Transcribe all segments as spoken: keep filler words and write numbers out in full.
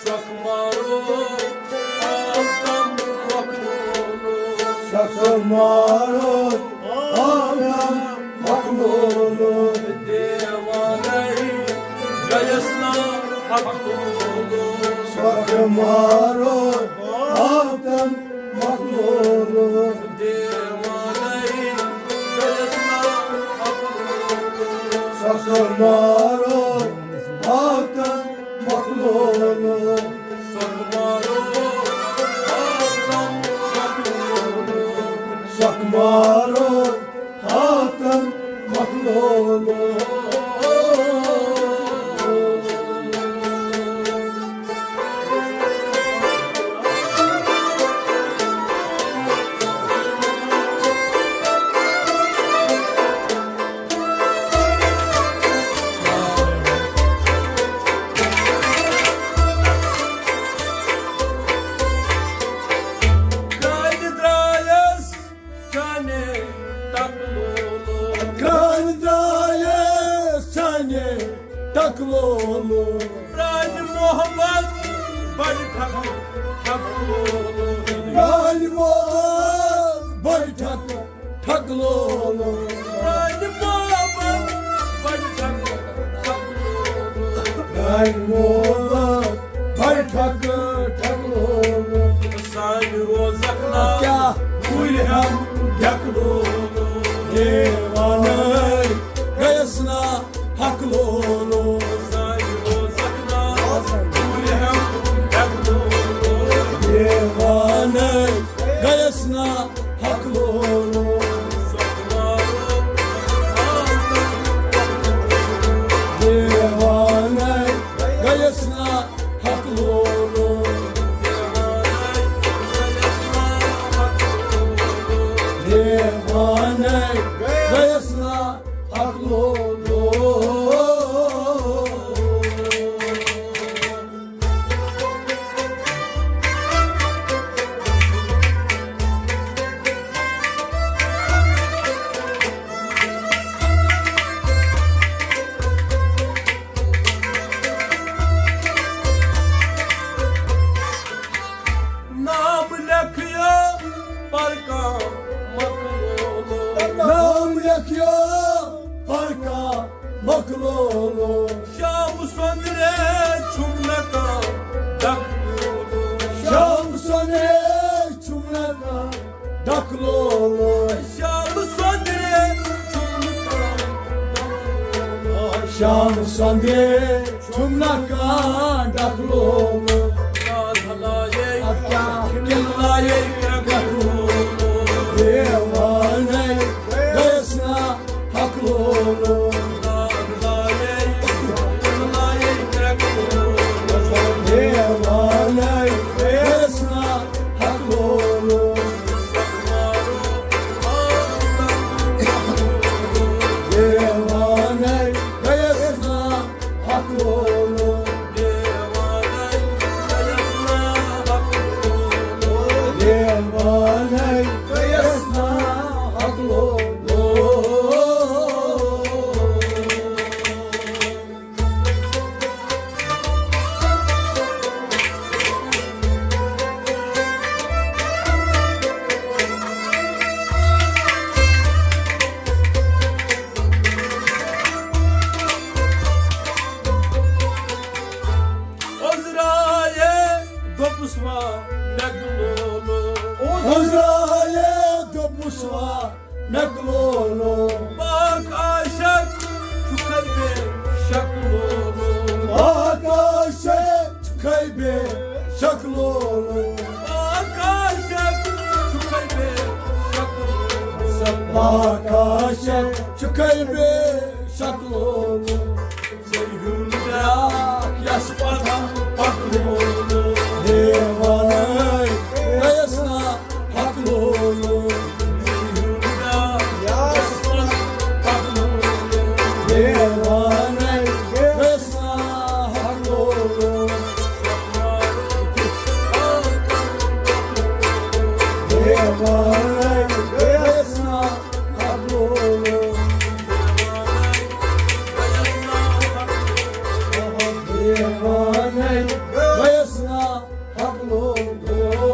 سکھ مارو آتم مخلوق۔ سکھ مارو آتم مخلوق۔ دیوانَے گٔیَس نا حق لولو۔ سکھ مارو آتم مخلوق۔ دیوانَے گٔیَس نا حق لولو۔ سکھ مارو آتم مخلوق۔ سکھ مارو آتم مخلوق۔ سکھ مارو آتم مخلوق۔ کرٛالہِ درٛایَس چانہِ ٹکلولو۔ کرٛالہِ درٛایَس چانہِ ٹکلولو۔ پرٛانہِ محبت بڑِ ٹھک ٹھکلولو۔ پرٛانہِ محبت بڑِ ٹھک ٹھکلولو۔ پرٛانہِ محبت بڑِ ٹھک ٹھکلولو۔ پرٛانہِ محبت بڑِ ٹھک ٹھکلولو۔ سانہِ روزکھ نا کیٛاہ؟ کُلۍ ہم ڈھکلولو۔ دیوانَے گٔیَس نا حق لولو۔ سانہِ روزکھ نا کُلۍ ہم ڈھکلولو۔ دیوانَے گٔیَس نا حق لولو۔ دیوانَے گٔیَس نا حق لولو۔ دیوانَے گٔیَس نا حق لولو۔ نام لیکھیو پرکا مکلولو۔ نام لیکھیو پرکا مکلولو۔ شام سۄندرے چھُم نہ کانٛہہ ڈکلولو۔ شام سۄندرے چھُم نہ کانٛہہ ڈکلولو۔ شام سۄندرے چھُم نہ کانٛہہ ڈکلولو۔ شام سۄندرے چھُم نہ کانٛہہ ڈکلولو۔ اَدٕ کیٛاہ؟ دیوانَے گٔیَس نا حق لولو۔ دیوانَے گٔیَس نا حق لولو۔ دیوانَے گٔیَس نا حق لولو۔ دیوانَے گٔیَس نا حق لولو۔ عذرایے دوٚپُس وا مےٚ گلولو۔ عذرایے دوٚپُس وا مےٚ گلولو۔ پاک عاشق چھُکھے بے شک لولو۔ پاک عاشق چھُکھے بے شک لولو۔ پاک عاشق چھُکھے بے شک لولو۔ پاک عاشق چھُکھے بے شک لولو۔ ژےٚ ہیوٗ نہٕ بیٛاکھ یَس پَتھ پَکنوو۔ دیوانَے گٔیَس نا حق لولو۔ دیوانَے گٔیَس نا حق لولو۔ دیوانَے گٔیَس نا حق لولو۔ گٔیَس نا حق لولو۔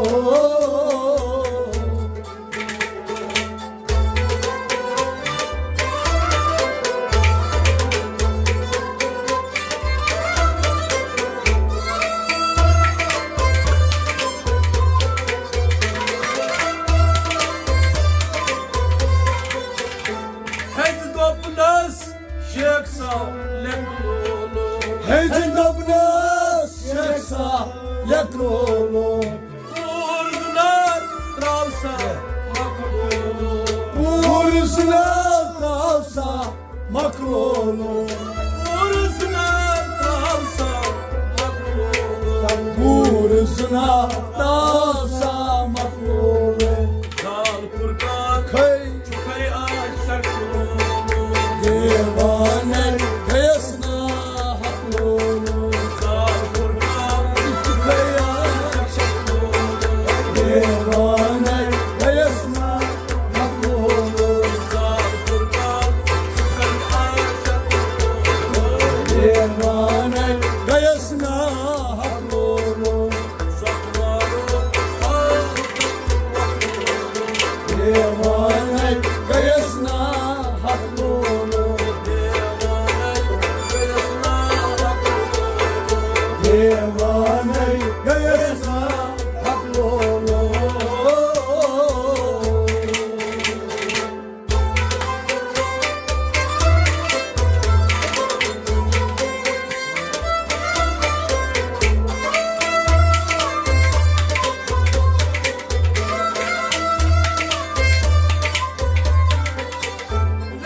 ہیٚتہِ دوٚپنَس شیخ صاحب لیٚکھ لولو۔ ہیٚتہِ دوٚپنَس شیخ صاحب لیٚکھ لولو۔ پوٗرٕ زُنار ترٛاو سا مۄکھ لولو۔ پوٗرٕ زُنار ترٛاو سا مۄکھ لولو۔ پوٗرٕ زُنار ترٛاو سا مۄکھ لولو۔ پوٗرٕ زُنار ترٛاو سا مۄکھ لولو۔ زال فرقان کھے چھُکھے عاشق لولو۔ دیوانَے گٔیَس نا حق لولو۔ زال فرقان چھُکھے عاشق لولو۔ دیوانَے گٔیَس نا حق لولو۔ زال فرقان چھُکھے عاشق لولو۔ دیوانَے گٔیَس نا حق لولو۔ دیوانَے گٔیَس نا حق لولو۔ دیوانَے گٔیَس نا حق لولو۔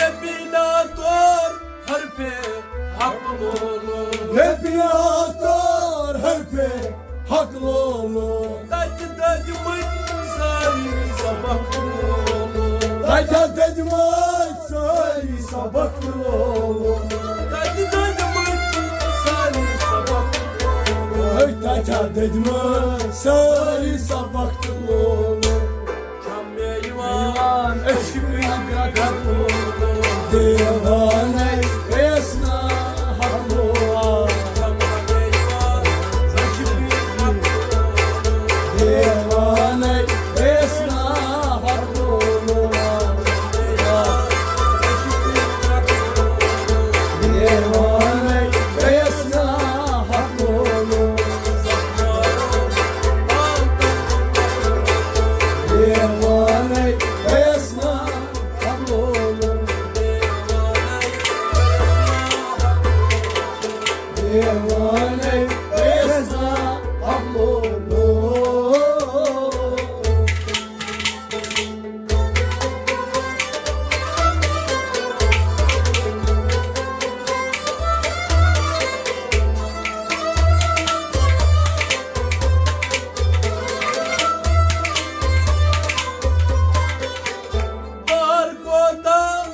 ربینا طور حرفِ حق لولو۔ ربینا طور حرفِ حق لولو۔ تَتہِ دٔدۍمٕتۍ سٲری سبق لولو۔ تَتہِ دٔدۍمٕتۍ سٲری سبق لولو۔ تَتہِ دٔدۍمٕتۍ سٲری سبق لولو۔ ہے، تَتہِ دٔدۍمٕتۍ سٲری سبق لولو۔ چھَم مےٚ یِوان أچھ کِنۍ گَگَر لولو۔ دیوانَے گٔیَس نا حق لولو۔ دیوانَے گٔیَس نا حق لولو۔ دیوانَے گٔیَس نا حق لولو۔ دیوانَے گٔیَس نا حق لولو۔ دیوانَے گٔیَس نا حق لولو۔ بار کوتاہ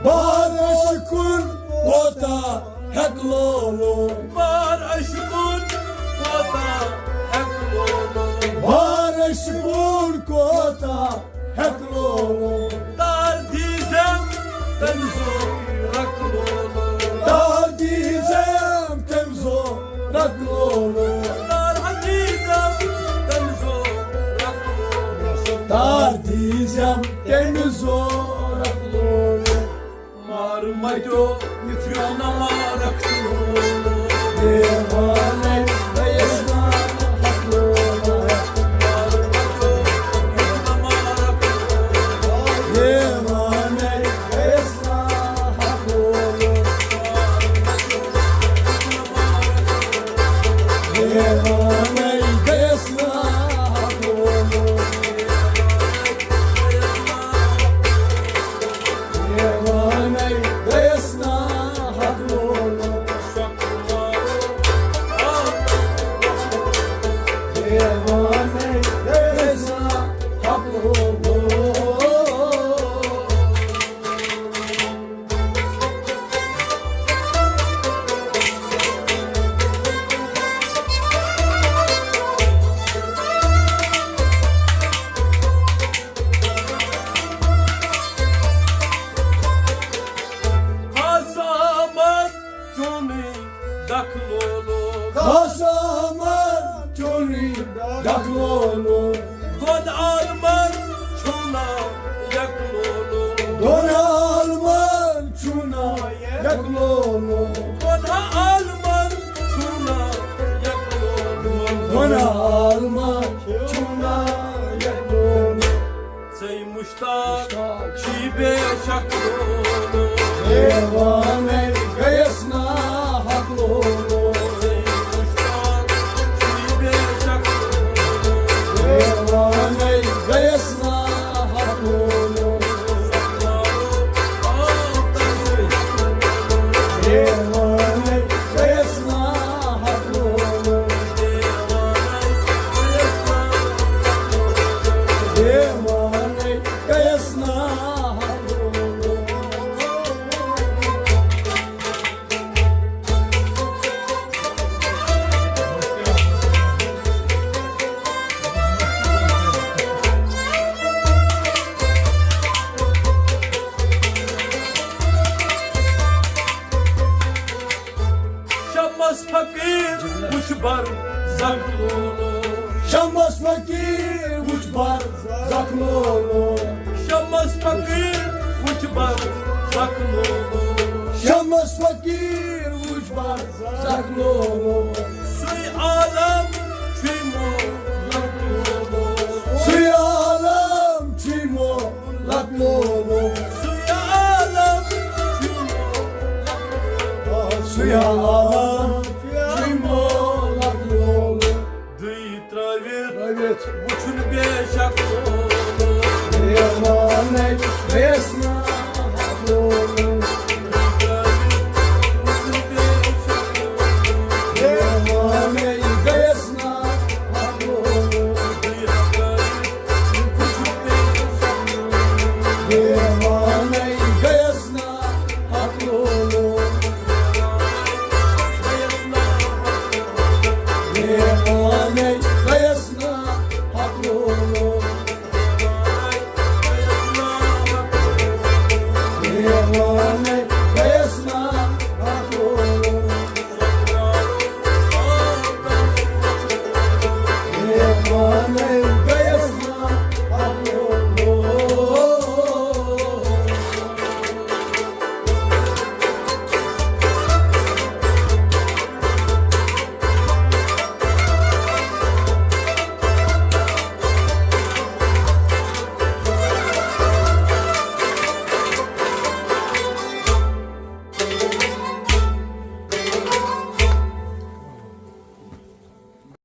بار عشقُن کوتاہ ہیٚکہٕ لولو۔ بار عشقُن کوتاہ ہیٚکہٕ لولو۔ بار عشقُن کوتاہ ہیٚکہٕ لولو۔ تار دیٖزٮ۪م تٔمۍ ضروٗرت لولو۔ تار دیٖزٮ۪م تٔمۍ ضروٗرت لولو۔ تار دیٖزٮ۪م تٔمۍ ضروٗرت لولو۔ تار دیٖزٮ۪م تٔمۍ ضروٗرت لولو۔ مار مَتیو یُتھ یُتھ نہ مارکھ لولو۔ دیوانَے گٔیَس نا حق لولو۔ مار مَتیو یُتھ نہ مارکھ لولو۔ دیوانَے گٔیَس نا حق لولو۔ دیوانَے گٔیَس نا حق لولو۔ دیوانَے گٔیَس نا حق لولو۔ خاص احمد چونی ڈکھ لولو۔ دۄن عالمن چھُنا یک لولو۔ دۄن عالمن چھُنا یک لولو۔ دۄن عالمن چھُنا یک لولو۔ دۄن عالمن چھُنا یک لولو۔ ژے مشتاق چھی بے شک لولو۔ دیوانے گیس نا حق لولو۔ ژے مشتاق چھی بے شک لولو۔ دیوانے گیس نا حق لولو۔ دیوانے گیس نا حق لولو۔ دیوانے گیس نا حق لولو۔ شمس فقیر وچھ بر زخ لولو۔ شمس فقیر وچھ بر زخ لولو۔ شمس فقیر وچھ بر زخ لولو۔ شمس فقیر وچھ بر زخ لولو۔